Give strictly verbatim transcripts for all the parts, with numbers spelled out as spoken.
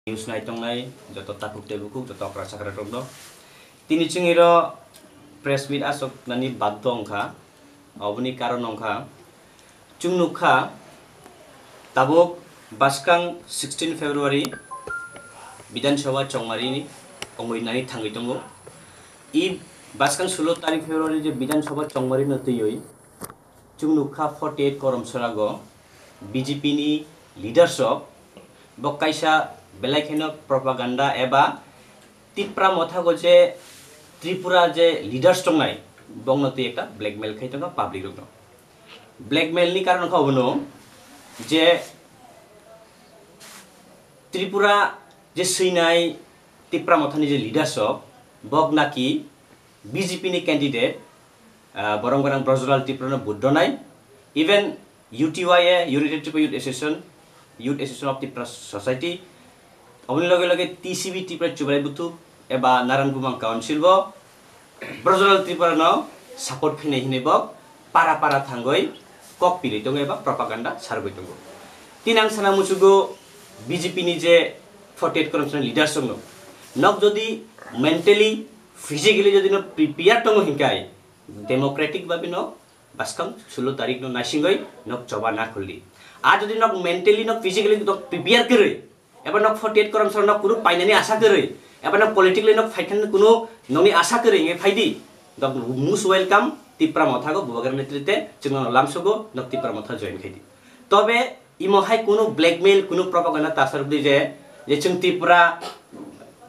News nai tongnai joto takhuk tei bukhuk, joto okra chakra rok no. Tini chwng iro press meet aswk nani bagdo wngkha, oboni karon wngkha, chwng nukha tabuk bwskang sixteen February Bidhan Sabha chongmari ni ongwi nani thangwi tongo. I bwskang sulo tarik February je Bidhan Sabha chongmari no twiwi chwng nukha forty eight korom sorago B J P ni leaders rok bo kaisa belai kheno propaganda eba Tipra mothago je Tripura je leaders tongnai bongno twi ekta blackmail khai tongkha public rokno. Blackmail ni karon kha obono je Tripura je swinai Tipra mothani je leaders rok bok naki B J P ni candidate, ah, borok gwnang Brajlal Tripura no vote donai, even U T Y A, United Tripura Youth Association, Youth Association of Tripura Society, oboni loge loge T C B Tripura Chubarai Buthu eba Naran Bumang Council bo Brajlal Tripura no support khainai hinwi bo para para thangwi kok pilwi tongo eba propaganda sargwi tongo. Tini ang sana muchugo B J P ni je forty eight korom sani leaders rok no, nok jodi mentally, physically jodi no prepare tongo hinkai, democratic babe no bwskang sulo tarik no naisingwi nok choba na khuldi. A jodi nok mentally, nok physically nok prepare kwrwi, eba nok forty eight korom salo nok kunu painani asa kwrwi, eba nok politically nok phaikhan kunu nokni asa kwrwi wngwi phaidi, nok most welcome Tipra Motha go Bubagra netrite chwngno lamsogo nok Tipra Motha join khaidi. Tobe imo hai kunu blackmail, kunu propaganda ta sarwkdi je, je chwng Tipra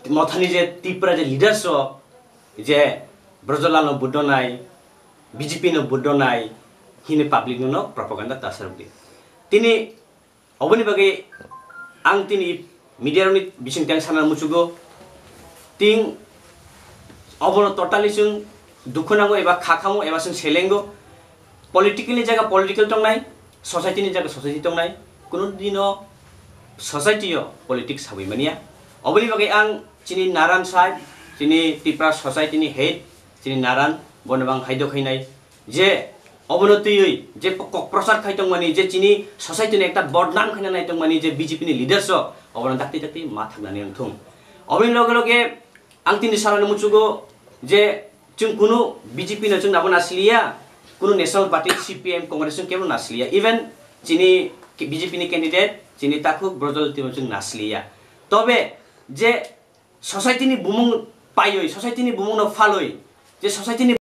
Mothani je Tipra je leaders rok je Brajlal no vote donai, B J P no vote donai hini public no, no propaganda ta sarwkdi. Tini oboni bagwi ang tini media rokni bising tang sana muchugo, ting obono totally chwng dukhu nango eba kha khamo eba chwng selengo. Political ni jaga political tongnai, society ni jaga society tongnai, kunu dino society o politics sawi mania. Oboni bagwi ang chini Naran side, chini Tipra society ni head, chini Naran, bono bang haido khainai je obono twiwi je kok prochar khai tongmani, je chini society ni ekta bodnam khaina nai tongmani je B J P ni leaders rok obono dakti dakti ma thaknani wngthung. Oboni loge loge ang tini salani muchugo je chwng kunu B J P no chwng nabo nasliya, kunu national party C P M Congress chwng kebo nasliya, even chini B J P ni candidate chini takhuk Brajlal Tripura chwng nasliya. Tobe je society ni bumung paiwi, society ni bumung no phalwi, je society ni